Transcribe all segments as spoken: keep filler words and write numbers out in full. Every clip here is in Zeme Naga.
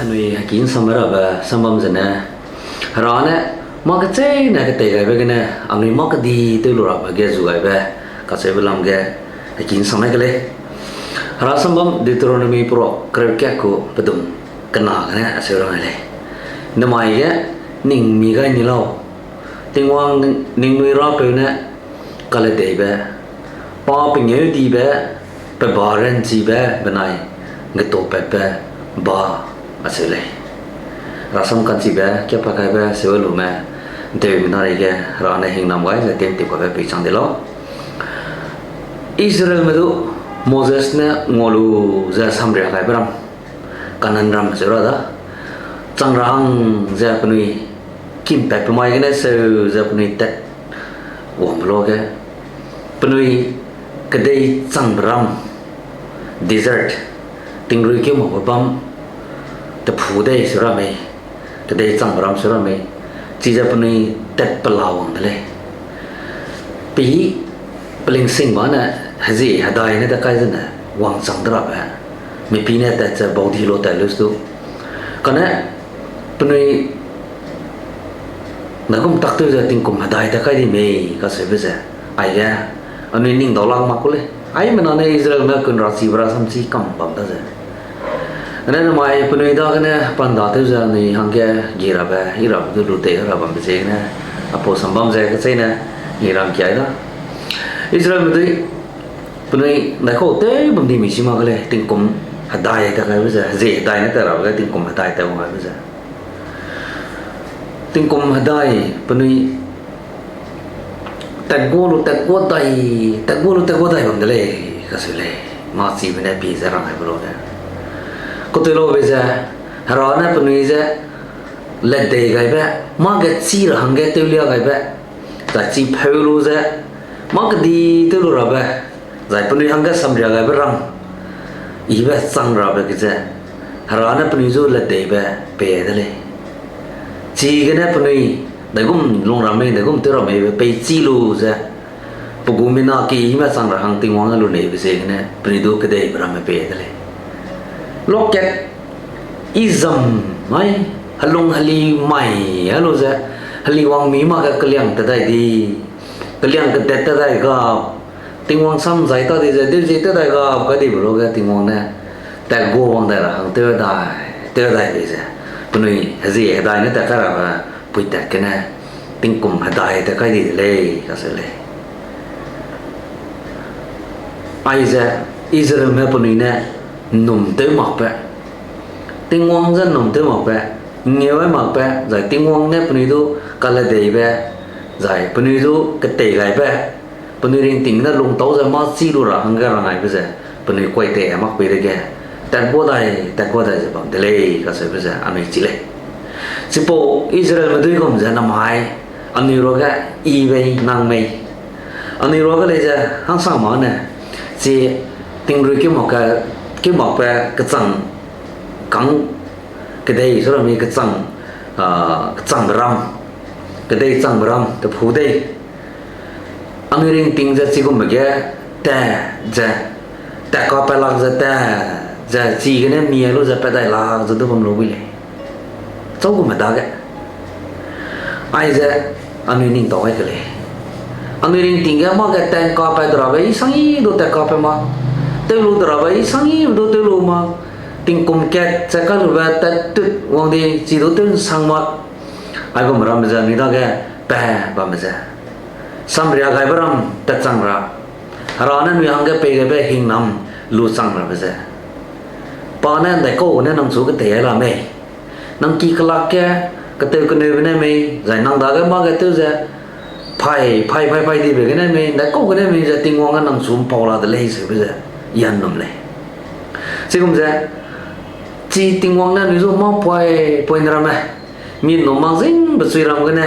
Anui heki ’nsamme rabe sambam zene, Hera ne mâ kecheîne ketei gaibe gene anui mâ kedi tew lu rabe ge zu gaibe kacheube lam ge heki ’nsam mai ke lei. Hera sambam Deuteronomy peruak kereu kat ku pedum kena gene acheu rang lei: Nemai ge ning mi gai ni lau, Tingwang ningnui Rapeu ne kaledeibe, pa pengêudibe, pe ba ranchibe benai getopatbe ba, acheu lei. Rasam ka'nchibe, kiapa kaibe, seu lume, ’nteumena reige Hera ne hingnam gai ze tew'ntip kaibe peichang de lau. Israelme du Moses ne ngua lu ze samria gaibe ram, Kanaanram acheu ra da, chang ra hang ze penui kimpatbe mai gene seu ze penui tat wangbe luage, penui kedei changbe ram, desert, tingrui keu makbe bam, tephu dei seu ra mei, kedei changbe ram seu ra mei, chize penui tat pela wang de lei. Pe, pelingsingba ne hezie hedai ne tat kai zene wangchang de rabe, mipî ne tat ze baudi lu tat lu du. Kane penui naigum tak tew ze tingkum hedai tat kai di mei kacheube ze, aige anui ning dau lak mak ku lei. Aimena ne Israelme kunrachibe rasam chi kam bam da ze, ane namai penui dagene panda tew ze anui hangge gi rabe, i rabe du lu tei ra bambe ziegene, apau sambam ze kecheîne i rangkiai da. Israelme dui penui ndaikau tew bam di mi chi mak ke lei, tingkum hedai tat kaibe ze, hezie hedai ne tat rabe ge tingkum hedai tat wang kaibe ze. Tingkum hedai penui tatgua lu tatgua dai, tatgua lu tatgua dai bam de lei, kacheu lei. Mâ chibe ne pie ze rang gaibe luage, katei laube ze, Hera ne penui ze ledei gaibe, mâ ge chî ra hangge tewlia gaibe, zai chi pheu lu ze, mâ kedi tew lu rabe, zai penui hangge samria gaibe ram, ibe chang rabe ge ze, Hera ne penui zu ledeibe pei de lei. Chigene penui daigum lung ramme, daigum tew ramme be peichi lu ze, pe gu mina kime chang ra hang Tingwang ne luneibe ziegene penui du kedeibe ramme pei de lei. Lokat i zam mai, helung heli mai, helu ze, heli wang mi mak ge keliang te dai di, keliang kedet te dai ga, Tingwang sam zai ta di ze, deu zie te dai ga, kadibe luage Tingwang ne, tat gu wang dai ra hang tew dai, tew dai di ze, penui hezie hedai ne tat kai rabe, puitat gene, tingkum hedai tat kai di de lei, kacheu lei. Aize, Israelme penui ne ’nnum tew makbe, Tingwang ze ’nnum tew makbe, ngeu ai makbe, zai Tingwang ne penui du kaledeibe, zai penui du ketei gaibe, penui ringting ne lungtau ze mâ chî lu ra hangge rang aibe ze, penui kuai tei mak pei dege, tat gua dai, tat gua dai ze bam de lei, kacheube ze anui chi lei. Chipau Israelme dui gum ze namai, anui ruage i bei nang mei. Anui ruage lei ze hangsang ma ne, chi tingrui keu mak, keu makbe kechang kang kedei sura mi kechang, ah, kechangbe ram, kedei changbe ram, tephu dei. Anui ringting ze chigumbe ge, ta, ze, tat kapat lak ze ta, ze chigene mi lu ze pat dai lak ze du bam lu bui lei. Chau gume dage. Aize, anui ning tau ai ke lei. Anui ringting ge mâ ge tat kapat de rabe i sang i du tat kapat ma. Tew lu de rabe i sang i du tew lu ma. Tingkum kat ze kai lube tat tut wang di chi du tew ’nsang ma. Aigum ramme ze anui dage pa bamme ze, samria gaibe ram tat chang ra, Hera ne anui hangge pei gaibe hingnam lu chang rabe ze, pa ne ’ndaikau ne nang chu ketei ai la mei. Nang ki kelak ge, ketew keneube ne mei, zai nang dage mâ ge tew ze, phai, phai, phai, phai dibe gene mei, ’ndaikau gene mei ze Tingwang ge nang chu ’mpau la de lei seube ze, i ’nnum lei. Chigum ze, chi Tingwang ne anui zu mâ poi, poine ramme, mi ’nnum mak zingbe chui ram gene,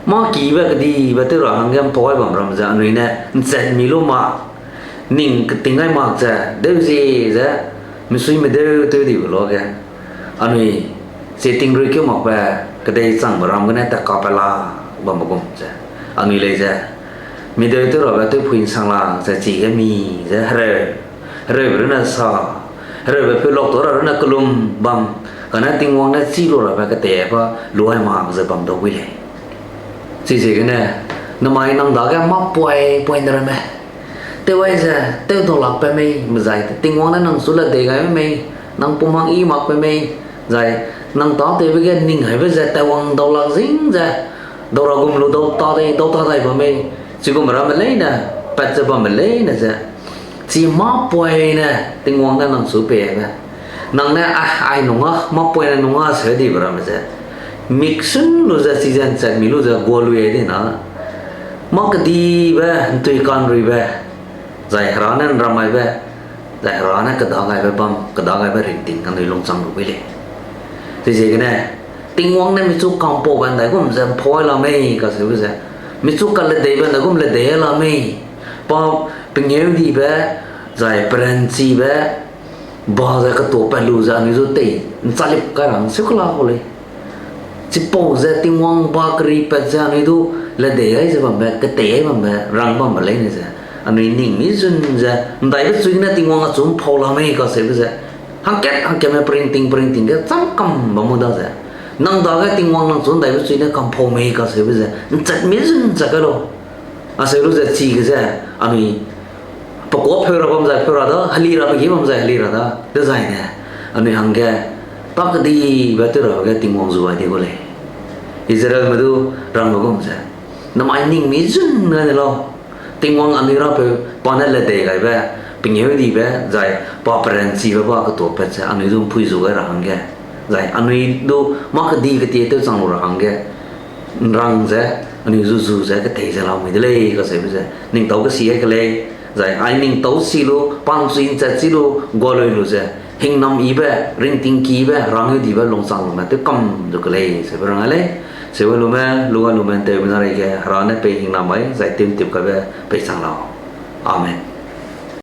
mâ kibe kedibe tew ra hangge ’mpau ai bam ram ze anui ne ’nchat mi lu ma, ning keting ai mak ze, deu zie ze, misui medeu tew dibe luage, anui, chi tingrui keu makbe, kedei changbe ram gene tat kapat la, bambe gum ze, anui lei ze, mideu tew rabe tewphui ’nsang lak ze chige mi ze hereu, hereube runne sa, hereube peu lak tu ra runne kelum bam, Kane Tingwang ne chî lu rabe ketei ba luai mak ze bam dau wi lei. Chiziegene, namai nang dage mâ poi poi ne ramme, tew ai ze, tew dau lak pe mei, mezai Tingwang ne nang su le dei gai mei, nang pum hang i mak pe mei, zai nang tâtewbe ge ning haibe ze tewwang dau lak zing ze, daura gum lu dau ta dei, dau ta dai bam mei, chigum ramme leine, pat ze bamme leine ze, chi mâ poine Tingwang ne nang su peibe. Nang ne, ah, ai nungga, mâ poine nungga seu dibe ramme ze, mik sun lu ze, chize nchat mi lu ze, gua lui ai di na, mâ kedibe, ntui kanruibe, zai Hera ne nram aibe, zai Hera ne keda gaibe bam, keda gaibe ringting anui lungchang lu wi lei. Chiziegene, Tingwang ne michu kampaube ndaigum ze mpau ai la mei kaseube ze, michu kaledeibe ndaigum ledei ai la mei, pa pengêudibe, zai peranchibe, ba ze ketuapat lu ze anui zu tei nchalip kai ra hang seu kela kau lei. Chipau ze Tingwang ba keripat ze anui du ledei ai ze bambe, ketei ai bambe, rang bambe leine ze, anui ning mi zun ze, ndaibe chui gene Tingwang achu mpau la mei kaseube ze, hangkat hangkatme peringting peringting ge cham kam bam mu daze, nang dage Tingwang nang chu ndaibe chui ne kampau mei kaseube ze, nchat mi zun nchat kai lau. Aseu lu ze chige ze, anui pekuâ pheu ra bam zai pheu ra da, heli rabe ge bam zai heli ra da, dezaine, anui hangge, ta kedibe tew rabe ge Tingwang zu ai di gu lei. Israelme du rangbe gum ze, namai ning mi zun ne ne lau. Tingwang anui rapeu pa ne ledei gaibe, pengêudibe, zai pa peranchibe ba ketuapat ze anui du mpui zu gai ra hangge, zai anui du mâ kedi ketie tew chang lu ra hangge, nrang ze, anui zu zu ze ketei ze lau mei de lei kaseube ze, ning tâu kesi ai ke lei, zai ai ning tâu si lu, pang chui nchat si lu, gua lui lu ze, hingnam yibe, ringting kibe, rangeu dibe lungchang lume tew kam du ke lei, seube rang ai lei, seube lume, lu ai lume, ntewbe na reige, Hera ne pei hingnam ai, zai tew'ntip kaibe pei chang lau. Amen.